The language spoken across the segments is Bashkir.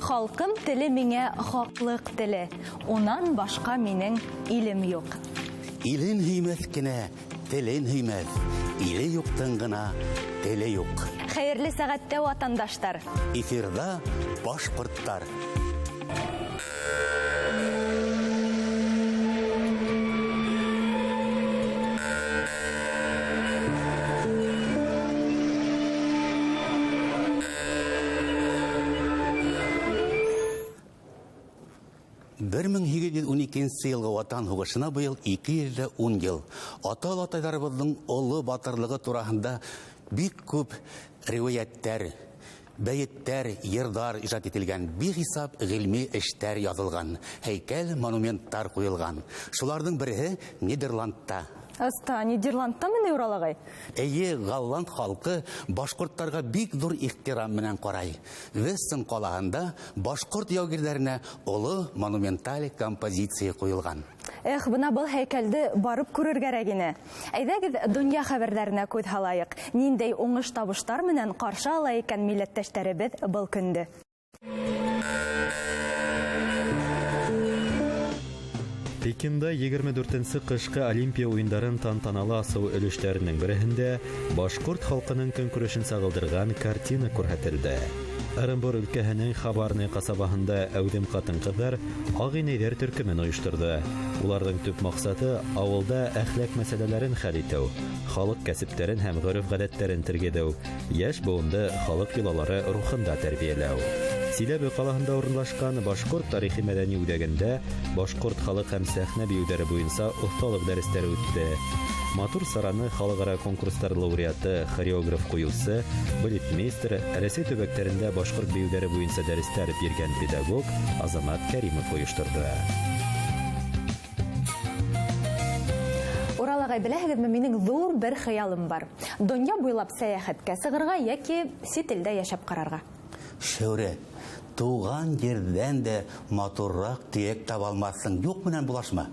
Халҡым теле миңә хаҡлыҡ теле. Унан башҡа минең илем юҡ. Илен һөймәҫ кенә, телен һөймәҫ. Иле юҡтың ғына теле юҡ. Хәйерле сәғәттә, ватандаштар. Эфирҙа башҡорттар. 1812 йылғы Ватан һуғышына быйыл 210 йыл. Ата-олатайҙарыбыҙҙың оло батырлығы тураһында бик күп риүәйәттәр, бәйеттәр, йырҙар ижад ителгән, бихисап ғилми эштәр яҙылған, һәйкәл, монументтар ҡуйылған. Шуларҙың береһе Нидерландта. Оста, Нидерландтамы ни, Урал ағай? Эйе, голланд халҡы башҡорттарға бик ҙур ихтирам менән ҡарай. Вессен ҡалаһында башҡорт яугирҙәренә оло монументаль композиция ҡуйылған. Эх, бына был һәйкәлде барып күрер кәрәк ине. Әйҙәгеҙ, донъя хәбәрҙәренә күҙ һалайыҡ. Ниндәй уңыш табыштар менән ҡаршы ала икән милләттәштәребеҙ был көндө? Пекинда 24-нсе ҡышҡы Олимпия уйындарын тантаналы асыу өлөштәренең береһендә башҡорт халҡының көнкүрешен сағылдырған картина күрһәтелде. Ырымбур өлкәһенең Хабарный ҡасабаһында әүҙем ҡатын-ҡыҙҙар ағ инәйҙәр төркөмөн ойошторҙо. Уларҙың төп маҡсаты ауылда әхлаҡ мәсьәләләрен хәл итеү, халыҡ кәсептәрен һәм ғөрөф-ғәҙәттәрен тергеҙеү, йәш быуынды халыҡ йолалары рухында тәрбиәләү. Силәбе ҡалаһында урынлашҡан башҡорт тарихи мәҙәни үҙәгендә башҡорт халыҡ һәм сәхнә бейеүҙәре буйынса оҫталыҡ дәрестәре үтте. Матур сараны халыҡ-ара конкурстар лауреаты, хореограф ҡуйыусы, балетмейстер, Рәсәй төбәктәрендә башҡорт бейеүҙәре буйынса дәрестәр биргән педагог Азамат Кәримов ойошторҙо. Урал ағай, беләһегеҙме, минең ҙур бер хыялым бар. Донъя буйлап сәйәхәткә сығырға йәки сит илдә йәшәп ҡарарға. Шәүрә, туған ерҙән дә матурыраҡ төйәк таба алмаҫһың. Юҡ менән булашма.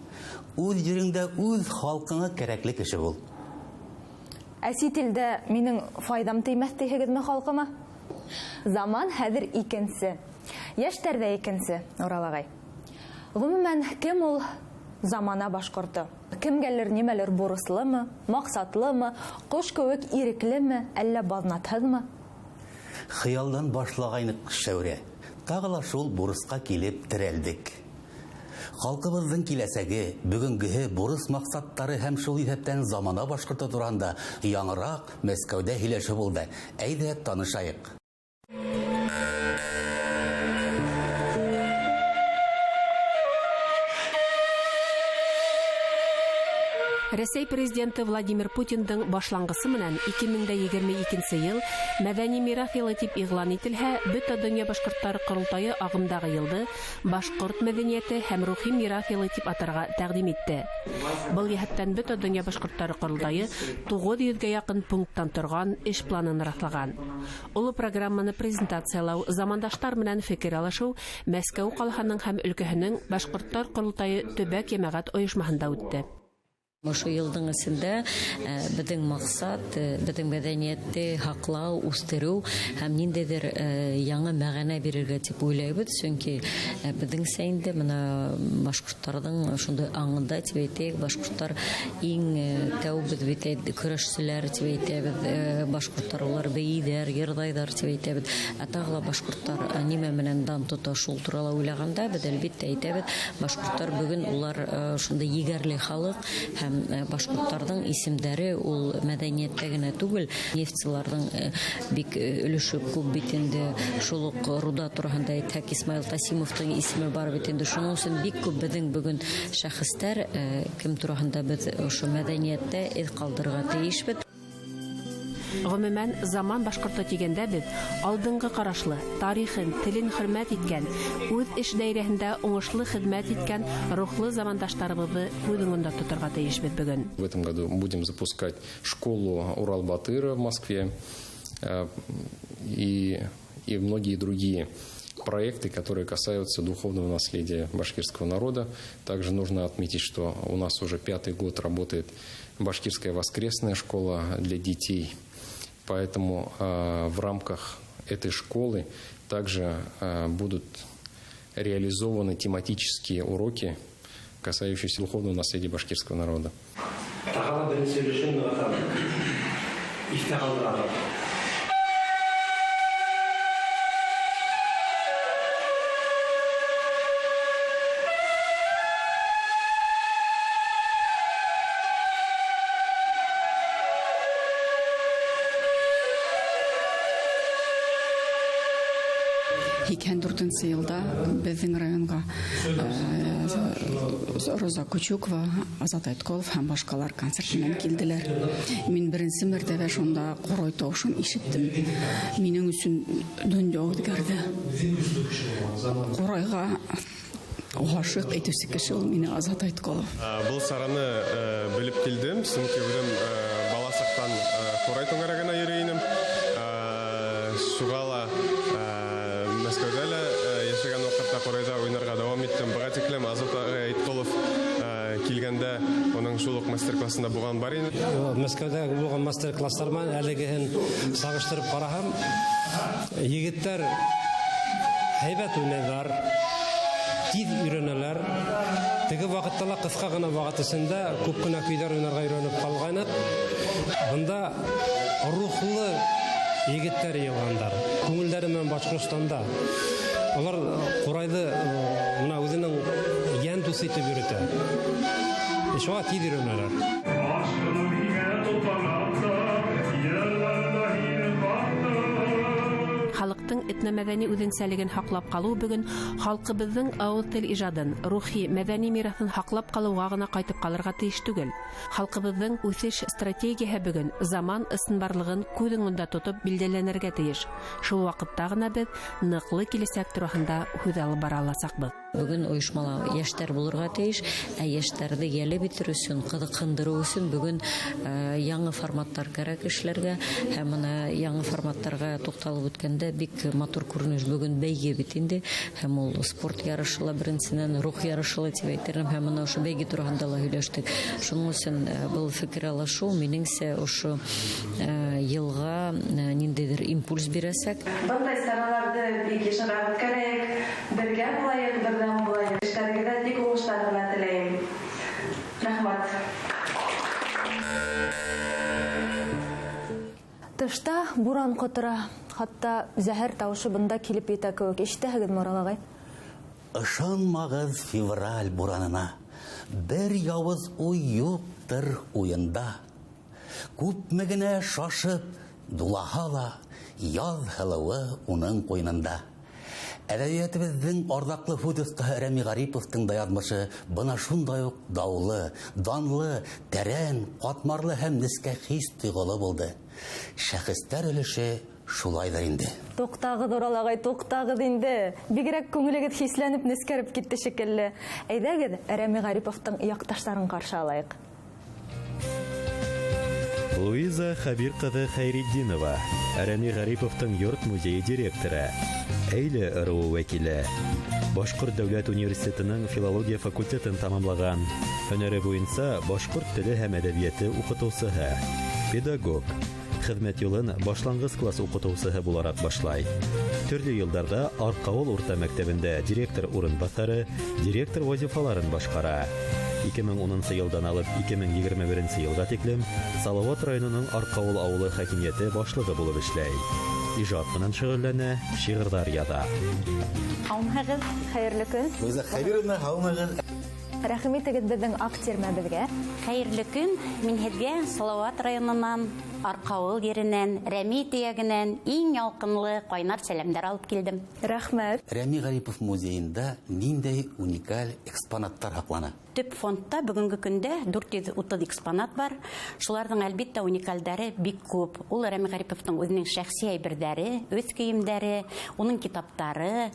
Үҙ ереңдә үҙ халҡыңа кәрәкле кеше бул. Ә сит илдә минең файҙам теймәҫ тиһегеҙме халҡыма? Заман хәҙер икенсе. Йәштәр ҙә икенсе, Урал ағай. Ғөмүмән, кем ул замана башҡорто? Кемгәлер нимәлер бурыслымы, маҡсатлымы, ҡош кеүек иреклеме, әллә баҙнатһыҙмы? Хыялдан башлағайныҡ, Шәүрә. Тағы ла шул бурысҡа килеп терәлдек. Халҡыбыҙҙың киләсәге, бөгөнгөһө, бурыс маҡсаттары һәм шул иҫәптән замана башҡорто тураһында яңыраҡ Мәскәүҙә һөйләшеү булды. Әйҙә танышайыҡ. Рәсәй президенты Владимир Путиндың башланғысы менән 2022 йыл мәҙәни мираҫ йылы тип иғлан ителһә, бөтә донъя башҡорттары ҡоролтайы ағымдағы йылды башҡорт мәҙәниәте һәм рухи мираҫ йылы тип атарға тәҡдим итте. Был йәһәттән бөтә донъя башҡорттары ҡоролтайы 900-гә яҡын пункттан торған эш планын раҫлаған. Оло программаны презентациялау, замандаштар менән фекер алышыу Мәскәү ҡалаһының һәм өлкәһенең башҡорттар ҡоролтайы төбәк йәмәғәт ойошмаһында үтте. Ошо йылдың эсендә беҙҙең маҡсат, беҙҙең мәҙәниәтте һаҡлау, үҫтереү һәм ниндәйҙер яңы мәғәнә бирергә тип уйлайбыҙ, сөнки беҙҙеңсә инде бына башҡорттарҙың шундай аңында тип әйтәйек, башҡорттар иң тәү беҙ бит көрәшселәр тип әйтәбеҙ, башҡорттар улар бейейҙәр, йырҙайҙар тип әйтәбеҙ. Ә тағы ла башҡорттар нимә менән дан тота, шул турала уйлағанда беҙ әлбиттә әйтәбеҙ, башҡорттар бөгөн улар шундай егәрле халыҡ һәм башҡорттарҙың исемдәре ул мәҙәниәттә генә түгел, нефтселарҙың бик өлөшө күп бит инде. Шул уҡ руда тураһында әйтһәк, Исмаил Тасимовтың исеме бар бит инде. Шуның өсөн бик күп беҙҙең бөгөн шәхестәр, кем тураһында беҙ ошо мәҙәниәттә эҙ ҡалдырырға тейешбеҙ. Ғөмүмән, заман башҡорто тигәндә беҙ алдынғы ҡарашлы, тарихын, телен хөрмәт иткән, үҙ эш даирәһендә уңышлы хеҙмәт иткән рухлы замандаштарыбыҙҙы күҙ уңында тоторға тейешбеҙ бөгөн. В этом году будем запускать школу Урал-Батыра в Москве и многие другие проекты, которые касаются духовного наследия башкирского народа. Также нужно отметить, что у нас уже 5-й год работает башкирская воскресная школа для детей. Поэтому в рамках этой школы также будут реализованы тематические уроки, касающиеся духовного наследия башкирского народа. Икән дүртенсе йылда беҙҙең районға Роза Кучукова, Азат Айтколов һәм башҡалар концерт менән килделәр. Мин беренсе мәртәбә шунда ҡорой тауышын ишеттем. Минең өсөн донъя үҙгәрҙе. Ҡорайға ғашиҡ итеүсе кеше ул мине Азат Айтколов. Был сараны белеп килдем, сөнки үҙем бала саҡтан ҡорай түңәрәгенә йөрөй инем. Шуға ла Мәскәүҙә лә йәшәгән ваҡытта ҡорайҙа уйнарға дауам иттем. Быға тиклем Азат Айтколов килгәндә уның шул уҡ мастер-классында булған бар ине. Мәскәүҙә булған мастер-класстар менән әлегеһен сағыштырып ҡараһам, егеттәр һәйбәт уйнайҙар, тиҙ өйрәнәләр. Теге ваҡытта ла ҡыҫҡа ғына ваҡыт эсендә күп кенә көйҙәр уйнарға өйрәнеп ҡалғайныҡ. Бында рухлы егеттәр йыйылғандар. Күңелдәре менән Башҡортостанда. Улар ҡурайҙы мына үҙенең йән дуҫы итеп йөрөтә. Шуға тиҙ өйрәнәләр. Халыҡтың этномәҙәни үҙенсәлеген һаҡлап ҡалыу бөгөн халҡыбыҙҙың ауыҙ тел ижадын, рухи, мәҙәни мираҫын һаҡлап ҡалыуға ғына ҡайтып ҡалырға тейеш түгел. Халҡыбыҙҙың үҫеш стратегияһы бөгөн заман ысынбарлығын күҙ уңында тотоп билдәләнергә тейеш. Шул ваҡытта ғына беҙ ныҡлы киләсәк тураһында һүҙ алып бара аласаҡбыҙ. Бөгөн ойошмала йәштәр булырға тейеш, ә йәштәрҙе йәлеп итер өсөн, ҡыҙыҡһындырыу өсөн бөгөн яңы форматтар кәрәк эшләргә. Һәм бына яңы форматтарға туҡталып үткәндә бик матур күренеш бөгөн бәйге бит инде, һәм ул спорт ярышы ла беренсенән, рух ярышы ла тип әйтер инем, һәм бына ошо бәйге тураһында ла һөйләштек. Шуның өсөн был фекер алышыу минеңсә ошо йылға ниндәйҙер импульс бирәсәк. Бындай сараларҙы бик йышыраҡ үткәрәйек, бергә булайыҡ, берҙәм булайыҡ. Эштәрегеҙҙә тик уңыштар ғына теләйем. Рәхмәт. Тышта буран ҡотора, хатта зәһәр тауышы бында килеп етә кеүек. Ишетәһегеҙме, Урал ағай? Ышанмағыҙ февраль буранына, бер яуыз уй юҡтыр уйында. Күпме генә шашып дулаһа ла, яҙ һылыуы уның ҡуйынында. Әҙәбиәтебеҙҙең арҙаҡлы һүҙ оҫтаһы Рәми Ғариповтың да яҙмышы бына шундай уҡ даулы, данлы, тәрән, ҡатмарлы һәм нескә хис тойғоло булды. Шәхестәр өлөшө шулайҙыр инде. Туҡтағыҙ, Урал ағай, туҡтағыҙ инде. Бигерәк күңелегеҙ хисләнеп нескәреп китте шикелле. Әйҙәгеҙ, Рәми Ғариповтың яҡташтарын ҡаршы алайыҡ. Луиза Хәбир ҡыҙы Хәйретдинова, Рәми Ғариповтың йорт музейы директоры, Әйле ырыуы вәкиле. Башҡорт дәүләт университетының филология факультетын тамамлаған. Һөнәре буйынса башҡорт теле һәм әҙәбиәте уҡытыусыһы, педагог. Хеҙмәт юлын башланғыс класс уҡытыусыһы булараҡ башлай. Төрлө йылдарҙа Арҡауыл урта мәктәбендә директор урынбаҫары, директор вазифаларын башҡара. 2010 йылдан алып 2021 йылға тиклем Салават районының Арҡауыл ауылы хакимиәте башлығы булып эшләй. Ижад менән шөғөлләнә, шиғырҙар яҙа. Һаумыһығыҙ, хәйерле көн. Луиза Хәбировна, һаумыһығыҙ. Рәхим итегеҙ беҙҙең аҡ тирмәбеҙгә. Хәйерле көн. Мин һеҙгә Салават районынан, Арҡауыл еренән, Рәми төйәгенән иң ялҡынлы ҡайнар сәләмдәр алып килдем. Рәхмәт. Рәми Ғарипов музейында ниндәй уникаль экспонаттар һаҡлана? Төп фондта бөгөнгө көндә 430 экспонат бар. Шуларҙың әлбиттә уникалдары бик күп. Ул Рәми Ғариповтың үҙенең шәхси әйберҙәре, үҙ кейемдәре, уның китаптары,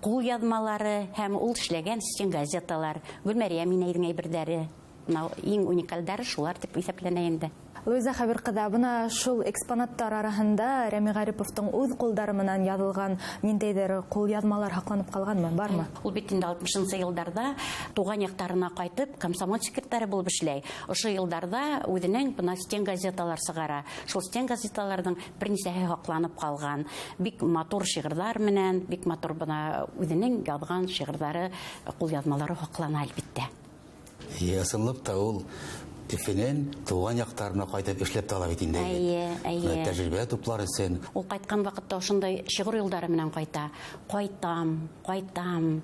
ҡул яҙмалары һәм ул эшләгән стенгазеталар, Гөлмәрйәм инәйҙең әйберҙәре. Иң уникалдары шулар тип иҫәпләнә инде. Луиза Хәбир ҡыҙы, бына шул экспонаттар араһында Рәми Ғариповтың үҙ ҡулдары менән яҙылған ниндәйҙер ҡулъяҙмалар һаҡланып ҡалғанмы, бармы? Ул бит инде 60-нсы йылдарҙа туған яҡтарына ҡайтып, комсомол секретары булып эшләй. Ошо йылдарҙа үҙенең бына стен газеталар сығара. Шул стен газеталарҙың бер нисәһе һаҡланып ҡалған. Бик матур шиғырҙар менән, бик матур бына үҙенең яҙған шиғырҙары, ҡулъяҙмалары һаҡлана әлбиттә. Ысынлап та ул Өфөнән тыуған яҡтарына ҡайтып эшләп тә ала бит инде. Әйе, әйе. Тәжрибә туплар өсөн. Ул ҡайтҡан ваҡытта ошондай шиғыр юлдары менән ҡайта. Ҡайтам, ҡайтам,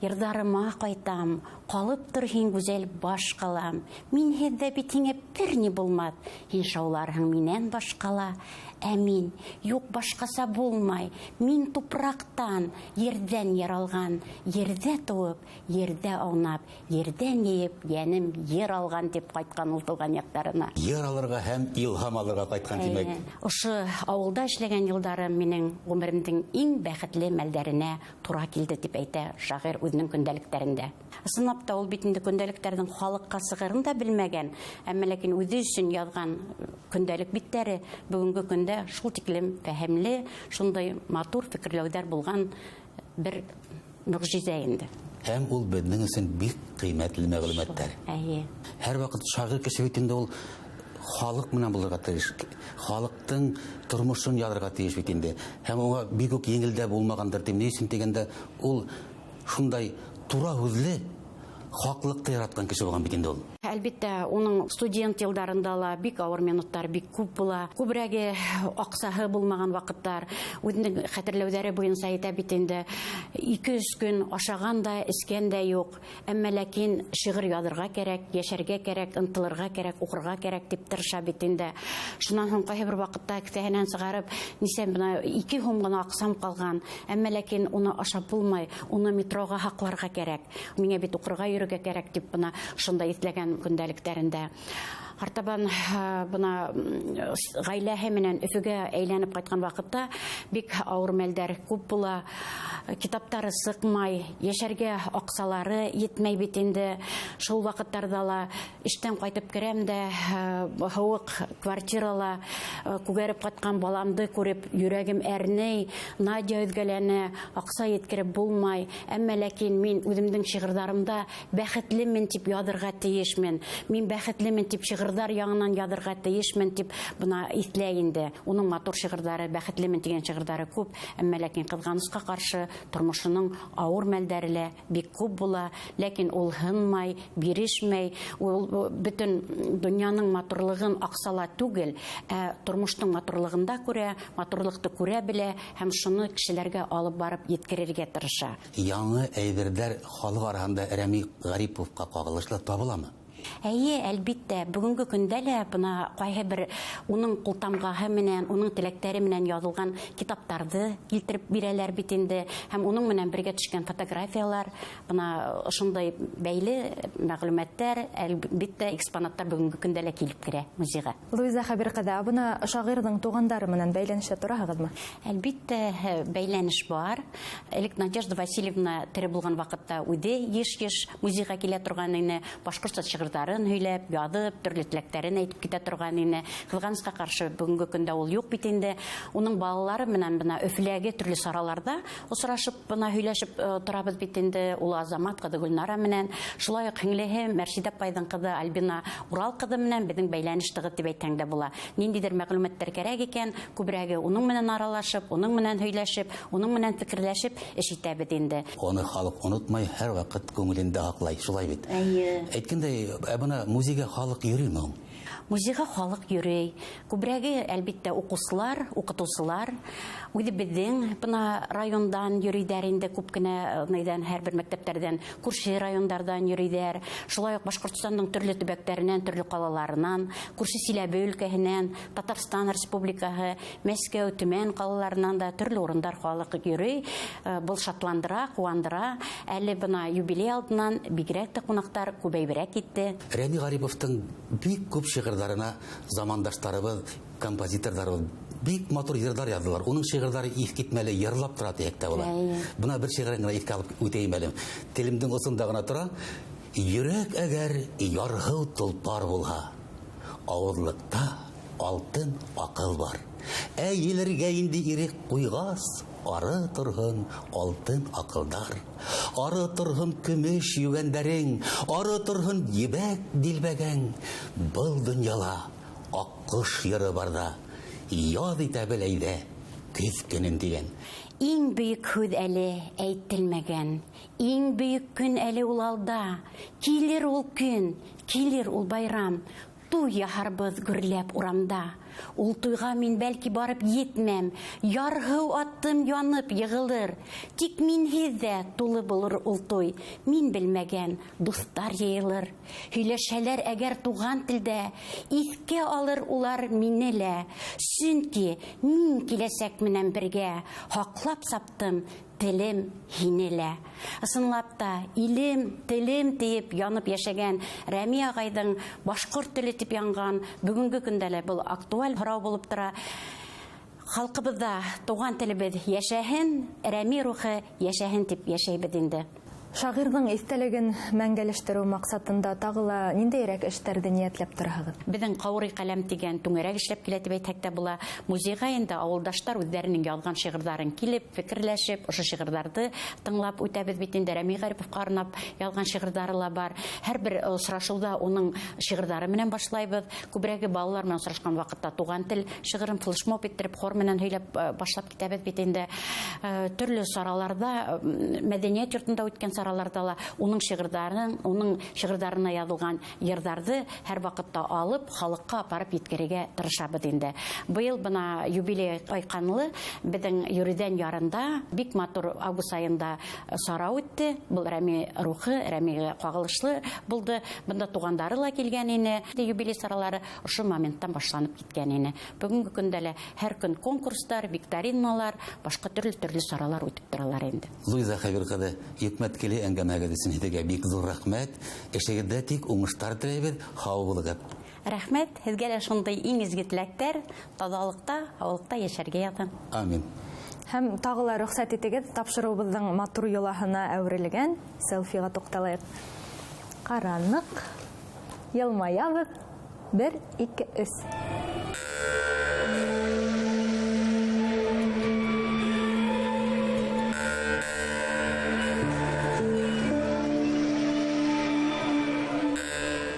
йырҙарыма ҡайтам, ҡалып тор һин гүзәл баш ҡалам. Мин һеҙҙә бит һиңә бер ни булмаҫ, һин шауларһың минән башҡала. Ә мин, юҡ башҡаса булмай, мин тупраҡтан, ерҙән яралған, ерҙә тыуып, ерҙә аунап, ерҙән йыйып, йәнем ер алған тип ҡайтҡан ул тыуған яҡтарына. Ер алырға һәм илһам алырға ҡайтҡан, тимәк. Ошо ауылда эшләгән йылдарым минең ғүмеремдең иң бәхетле мәлдәренә тура килде тип әйтә шағир үҙенең көндәлектәрендә. Ысынлап та ул бит инде көндәлектәрҙең халыҡҡа сығырын да белмәгән, әммә ләкин үҙе өсөн яҙған көндәлек биттәре бөгөнгө көндә шул тиклем фәһемле, шундай матур фекерләүҙәр булған бер мөғжизә инде. Һәм ул беҙҙең өсөн бик ҡиммәтле мәғлүмәттәр. Әйе. Һәр ваҡыт шағир кеше бит инде ул халыҡ менән булырға тейеш, халыҡтың тормошон яҙырға тейеш бит инде. Һәм уға бик үк еңел дә булмағандыр тим. Ни өсөн тигәндә, ул шундай тура һүҙле, хаҡлыҡты яратҡан кеше булған бит инде ул. Әлбиттә, уның студент йылдарында ла бик ауыр минуттар бик күп була. Күберәге аҡсаһы булмаған ваҡыттар. Үҙенең хәтерләүҙәре буйынса әйтә бит инде, 2-3 көн ашаған да, эскән дә юҡ. Әммә ләкин шиғыр яҙырға кәрәк, йәшәргә кәрәк, ынтылырға кәрәк, уҡырға кәрәк тип тырыша бит инде. Шунан һуң ҡайһы бер ваҡытта кеҫәһенән сығарып, нисә бына 2 һум ғына аҡсам ҡалған. Әммә ләкин уны ашап булмай, уны метроға һаҡларға кәрәк. Миңә бит уҡырға йөрөргә кәрәк тип бына шунда иҫләгән көндәлектәрендә. Артабан бына ғаиләһе менән Өфөгә әйләнеп ҡайтҡан ваҡытта бик ауыр мәлдәр күп була. Китаптары сыҡмай, йәшәргә аҡсалары етмәй бит инде. Шул ваҡыттарҙа ла эштән ҡайтып керәм дә, һыуыҡ квартирала күгәреп ҡатҡан баламды күреп йөрәгем әрней, Надя өҙгәләнә, аҡса еткереп булмай. Әммә ләкин мин үҙемдең шиғырҙарымда бәхетлемен тип яҙырға тейешмен. Мин бәхетлемен тип шиғырҙар яңынан яҙырға тейешмен тип бына иҫләй инде. Уның матур шиғырҙары, бәхетлемен тигән шиғырҙары күп, әммә ләкин ҡыҙғанысҡа ҡаршы тормошоноң ауыр мәлдәре лә бик күп була, ләкин ул һынмай, бирешмәй, ул бөтөн донъяның матурлығын аҡсала түгел, ә тормоштоң матурлығында күрә, матурлыҡты күрә белә һәм шуны кешеләргә алып барып еткерергә тырыша. Яңы әйберҙәр халыҡ араһында Рәми Ғариповҡа ҡағылышлы табыламы? Әйе, әлбиттә, бөгөнгө көндә лә бына ҡайһы бер уның ҡултамғаһы менән, уның теләктәре менән яҙылған китаптарҙы килтереп бирәләр бит инде, һәм уның менән бергә төшкән фотографиялар, бына ошондай бәйле мәғлүмәттәр, әлбиттә, экспонаттар бөгөнгө көндә лә килеп керә музейға. Луиза Хәбир ҡыҙы, бына шағирҙың туғандары менән бәйләнештә тораһығыҙмы? Әлбиттә, бәйләнеш бар. Элек Надежда Васильевна тере булған ваҡытта үҙе йыш-йыш музейға килә торған ине, башҡортса шиғырҙарын һөйләп, яҙып, төрлө теләктәрен әйтеп китә торған ине. Ҡыҙғанысҡа ҡаршы бөгөнгө көндә ул юҡ бит инде. Уның балалары менән бына Өфөләге төрлө сараларҙа осрашып, бына һөйләшеп торабыҙ бит инде. Ул Азамат ҡыҙы Гөлнара менән, шулай уҡ һеңлеһе Мәршидә апайҙың ҡыҙы Альбина Урал ҡыҙы менән беҙҙең бәйләнеш тығыҙ тип әйтһәң дә була. Ниндәйҙер мәғлүмәттәр кәрәк икән, күберәге уның менән аралашып, уның менән һөйләшеп, уның менән фекерләшеп эш итәбеҙ инде. Уны халыҡ онотмай, һәр ваҡыт күңелендә һаҡлай, шулай бит. Әйе. Әйткәндәй, ә бына музейға халыҡ йөрөймө һуң? Музейға халыҡ йөрөй. Күберәге, әлбиттә, уҡыусылар, уҡытыусылар. Үҙебеҙҙең бына райондан йөрөйҙәр инде, күп кенә нейҙән, һәр бер мәктәптәрҙән, күрше райондарҙан йөрөйҙәр. Шулай уҡ Башҡортостандың төрлө төбәктәренән, төрлө ҡалаларынан, күрше Силәбе өлкәһенән, Татарстан Республикаһы, Мәскәү, Төмән ҡалаларынан да төрлө урындар халыҡ йөрөй. Был шатландыра, ҡыуандыра. Әле бына юбилей алдынан бигерәк тә ҡунаҡтар күбәйберәк китте. Рәми Ғариповтың бик күп шиғырҙарына замандаштарыбыҙ, композиторҙарыбыҙ бик матур йырҙар яҙҙылар. Уның шиғырҙары иҫ китмәле, йырлап тора тиһәк тә була. Бына бер шиғырын ғына иҫкә алып үтәйем әле. Телемдең осонда ғына тора. Йөрәк әгәр ярһыу толпар булһа, Ауыҙлыҡта алтын аҡыл бар. Ә елергә инде ирек ҡуйғас, ары торһон алтын аҡылдар. Ары торһон көмөш йүгәндәрең, ары торһон ебәк дилбәгәң. Был донъяла аҡҡош йыры барҙа, яҙ итә бел әйҙә көҙ көнөн тигән. Иң бөйөк һүҙ әле әйтелмәгән, иң бөйөк көн әле ул алда. Килер ул көн, килер ул байрам, туй яһарбыҙ гөрләп урамда. Ул туйға мин бәлки барып етмәм, ярһыу аттым янып йығылыр. Тик минһеҙ ҙә тулы булыр ул туй, мин белмәгән дуҫтар йыйылыр. Һөйләшһәләр әгәр туған телдә, иҫкә алыр улар мине лә. Сөнки мин киләсәк менән бергә һаҡлап саптым телем һине лә. Ысынлап та, илем, телем тиеп янып йәшәгән Рәми ағайҙың башҡорт теле тип янған бөгөнгө көндә лә был актуаль һорау булып тора. Халҡыбыҙҙа туған телебеҙ йәшәһен, Рәми рухы йәшәһен тип йәшәйбеҙ инде. Шағирҙың иҫтәлеген мәңгеләштереү маҡсатында тағы ла ниндәйерәк эштәрҙе ниәтләп тораһығыҙ? Беҙҙең Ҡаурый ҡәләм тигән түңәрәк эшләп килә тип әйтһәк тә була. Музейға инде ауылдаштар үҙҙәренең яҙған шиғырҙарын килеп, фекерләшеп, ошо шиғырҙарҙы тыңлап үтәбеҙ бит инде. Рәми Ғариповҡа арнап яҙған шиғырҙары ла бар. Һәр бер осрашыуҙа уның шиғырҙары менән башлайбыҙ. Күберәге балалар менән осрашҡан ваҡытта туған тел шиғырын флешмоб иттереп, хор менән һөйләп башлап китәбеҙ бит инде. Төрлө сараларҙа, мәҙәниәт йортонда үткән сараларҙа ла уның шиғырҙарын, уның шиғырҙарына яҙылған йырҙарҙы һәр ваҡытта алып, халыҡҡа апарып еткерергә тырышабыҙ инде. Быйыл бына юбилей айҡанлы беҙҙең Йөрөҙән ярында бик матур август айында сара үтте. Был Рәми рухы, Рәмигә ҡағылышлы булды. Бында туғандары ла килгән ине. Юбилей саралары ошо моменттан башланып киткән ине. Бөгөнгө көндә лә һәр көн конкурстар, викториналар, башҡа төрлө-төрлө саралар үтеп торалар инде. Луиза Хәбир ҡыҙы, йөкмәткеле әңгәмәгеҙ өсөн һеҙгә бик ҙур рәхмәт. Эшегеҙҙә тик уңыштар теләйбеҙ. Һау булығыҙ. Рәхмәт, һеҙгә лә шундай иң изге теләктәр, таҙалыҡта, һаулыҡта йәшәргә яҙһын. Амин. Һәм тағы ла рөхсәт итегеҙ, тапшырыуыбыҙҙың матур йолаһына әүерелгән селфиға туҡталайыҡ. Ҡараныҡ, йылмаябыҙ. 1, 2, 3.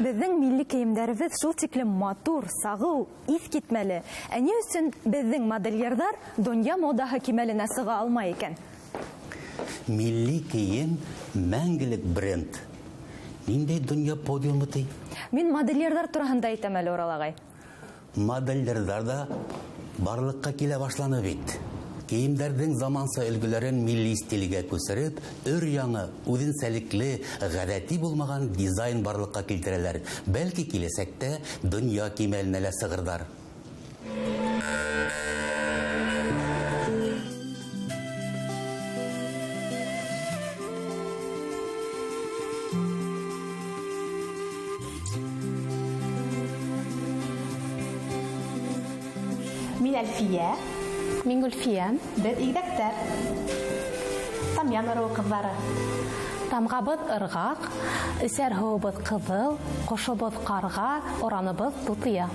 Беҙҙең милли кейемдәребеҙ шул тиклем матур, сағыу, иҫ китмәле. Ә ни өсөн беҙҙең модельерҙар донъя модаһы кимәленә сыға алмай икән? Милли кейем мәңгелек бренд. Ниндәй донъя подиумы ти? Мин модельерҙар тураһында әйтәм әле, Урал ағай. Модельерҙар ҙа барлыҡҡа килә башланы бит. Кейемдәрҙең заманса өлгөләрен милли стилгә күсереп, өр-яңы, үҙенсәлекле, ғәҙәти булмаған дизайн барлыҡҡа килтерәләр. Бәлки киләсәктә донъя кимәленә лә сығырҙар. Мин Әлфиә. Мин Гөлфиә. Беҙ игеҙәктәр. Тамъян ырыуы ҡыҙҙары. Тамғабыҙ ырғаҡ, эсәр һыуыбыҙ ҡыҙыл, ҡошобоҙ ҡарға, ораныбыҙ тутыя.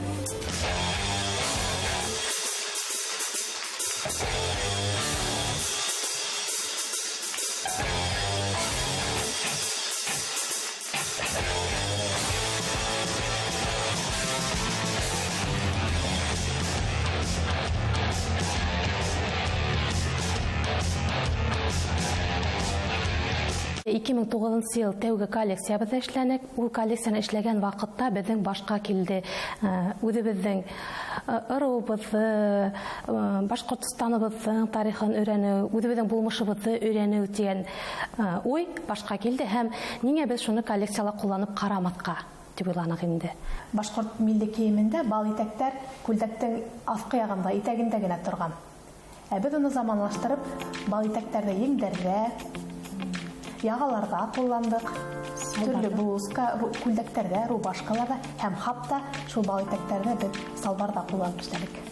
Ике мең туғыҙынсы йыл тәүге коллекциябыҙҙы эшләнек. Ул коллекцияны эшләгән ваҡытта беҙҙең башҡа килде үҙебеҙҙең ырыуыбыҙҙы, Башҡортостаныбыҙҙың тарихын өйрәнеү, үҙебеҙҙең булмышыбыҙҙы өйрәнеү тигән уй башҡа килде һәм ниңә беҙ шуны коллекцияла ҡулланып ҡарамаҫҡа тип уйланыҡ инде. Башҡорт милли кейемендә бал итәктәр күлдәктең аҫҡы яғында, итәгендә генә торған. Ә беҙ уны заманлаштырып, бал итәктәрҙе еңдәрҙә, яғаларҙа ҡулландыҡ. Төрлө блузка, күлдәктәрҙә, рубашкаларҙа һәм хатта шул бал итәктәрҙе беҙ салбарҙа ҡулланып эшләнек.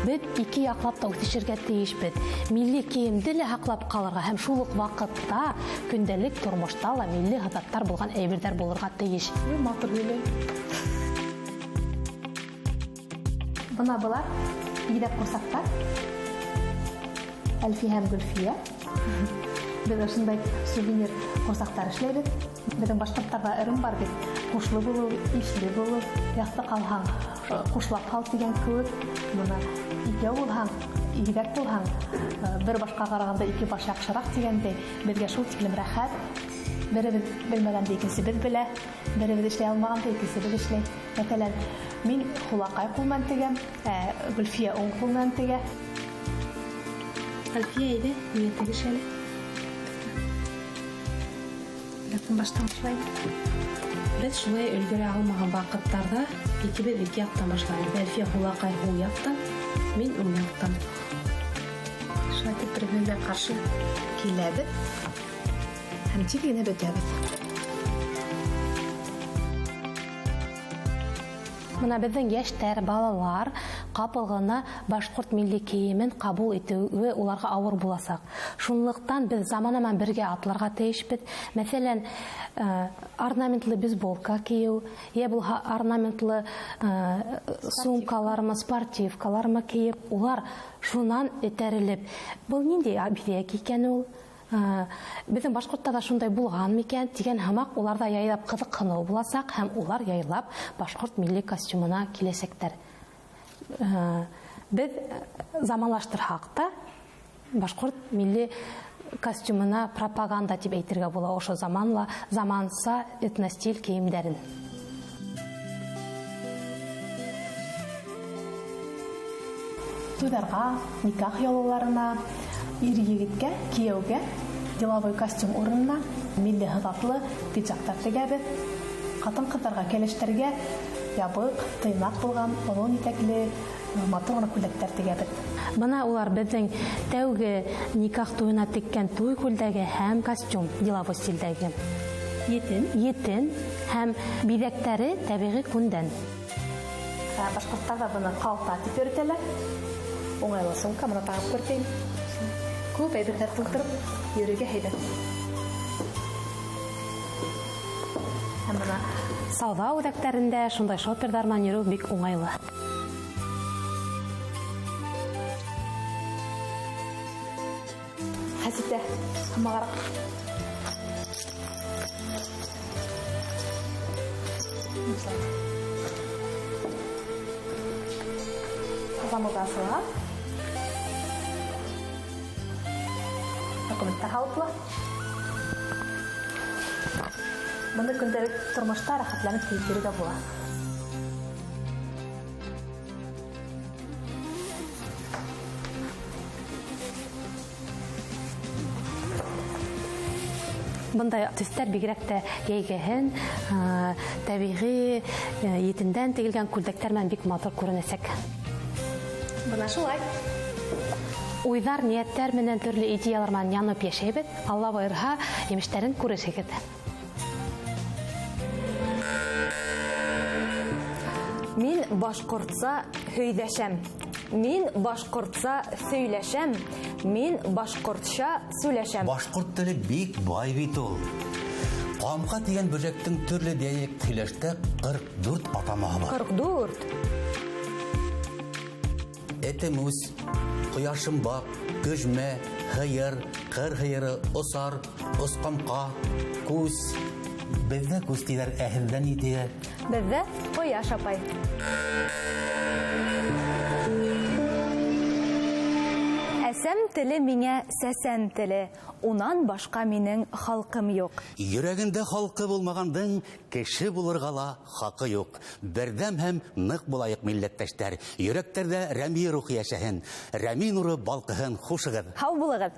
Беҙ ике яҡлап та үҫешергә тейешбеҙ. Милли кейемде лә һаҡлап ҡалырға һәм шул уҡ ваҡытта көндәлек тормошта ла милли һыҙаттар булған әйберҙәр булырға тейеш. Матур һөйләй. Бына былар игеҙәк ҡурсаҡтар. Әлфиә һәм Гөлфиә. Беҙ ошондай сувенир ҡурсаҡтар эшләйбеҙ. Беҙҙең башҡорттарҙа ырым бар бит. Ҡушлы булыу, ишле булыу, яҫтыҡ алһаң, ҡушлап ҡал тигән кеүек. Бына икәү булһаң, игеҙәк булһаң, бер башҡа ҡарағанда ике баш яҡшыраҡ тигәндәй, беҙгә шул тиклем рәхәт. Беребеҙ белмәгәнде икенсебеҙ белә, беребеҙ эшләй алмағанды икенсебеҙ эшләй. Мәҫәлән, мин һулаҡай ҡул менән тегәм, ә Гөлфиә уң ҡул менән тегә. Әлфиә, әйҙә, миңә тегеш әле. Яҡын баштан башлай. Беҙ шулай өлгөрә алмаған ваҡыттарҙа икебеҙ ике яҡтан башлайбыҙ. Әлфиә һулаҡай һул яҡтан, мин уң яҡтан. Шулай итеп бер-беребеҙгә ҡаршы киләбеҙ һәм тиҙ генә бөтәбеҙ. Бына беҙҙең йәштәр, балалар ҡапыл ғына башҡорт милли кейемен ҡабул итеүе уларға ауыр буласаҡ. Шунлыҡтан беҙ замана менән бергә атларға тейешбеҙ. Мәҫәлән, орнаментлы бейсболка кейеү, йә булһа орнаментлы сумкалармы, спортивкалармы кейеп, улар шунан этәрелеп, был ниндәй биҙәк икән ул? Беҙҙең башҡорттарҙа шундай булған микән тигән һымаҡ уларҙа яйлап ҡыҙыҡһыныу буласаҡ һәм улар яйлап башҡорт милли костюмына киләсәктәр. Беҙ заманлаштырһаҡ та башҡорт милли костюмына пропаганда тип әйтергә була ошо заманла, заманса этностиль кейемдәрен. Туйҙарға, никах йолаларына, ир егеткә, кейәүгә деловой костюм урынына милли һыҙатлы пиджактар тегәбеҙ. Ҡатын-ҡыҙҙарға, кәләштәргә ябыҡ, тыйнаҡ булған, оҙон итәкле, матур ғына күлдәктәр тегәбеҙ. Бына улар беҙҙең тәүге никах туйына теккән туй күлдәге һәм костюм деловой стилдәге. Етен. Етен һәм биҙәктәре тәбиғи күндән. Башҡорттарҙа быны ҡалта тип йөрөтәләр. Уңайлы сумка, бына тағып күрһәтәйем. Күп әйберҙәр тултырып йөрөргә һәйбәт. Һәм бына сауҙа үҙәктәрендә шундай шоперҙар менән йөрөү бик уңайлы. Хәситә, һымағыраҡ. Замок асыла. Документтар һалып була. Быны көндәлек тормошта рәхәтләнеп кейеп йөрөргә була. Бындай төҫтәр бигерәк тә йәйгеһен, тәбиғи, етендән тегелгән күлдәктәр менән бик матур күренәсәк. Бына шулай. Уйҙар, ниәттәр менән төрлө идеялар менән янып йәшәйбеҙ. Алла бойорһа, емештәрен күрерһегеҙ. Мин башҡортса һөйҙәшәм. Мин башҡортса һөйләшәм. Мин башҡортса сүләшәм. Башҡорт теле бик бай бит ул. Ҡамҡа тигән бөжәктең төрлө диалект һөйләштә 44 атамаһы бар. 44. Этемүс, ҡояшымбаҡ, көжмә, һыйыр, ҡыр һыйыры, осар, осҡамҡа, күс. Беҙҙә күс тиҙәр, ә һеҙҙә ни тиҙәр? Беҙҙә ҡояш апай. Әсәм теле миңә сәсән теле, унан башҡа минең халҡым юҡ. Йөрәгендә халҡы булмағандың кеше булырға ла хаҡы юҡ. Берҙәм һәм ныҡ булайыҡ, милләттәштәр. Йөрәктәрҙә Рәми рухы йәшәһен, Рәми нуры балҡыһын. Хушығыҙ. Һау булығыҙ.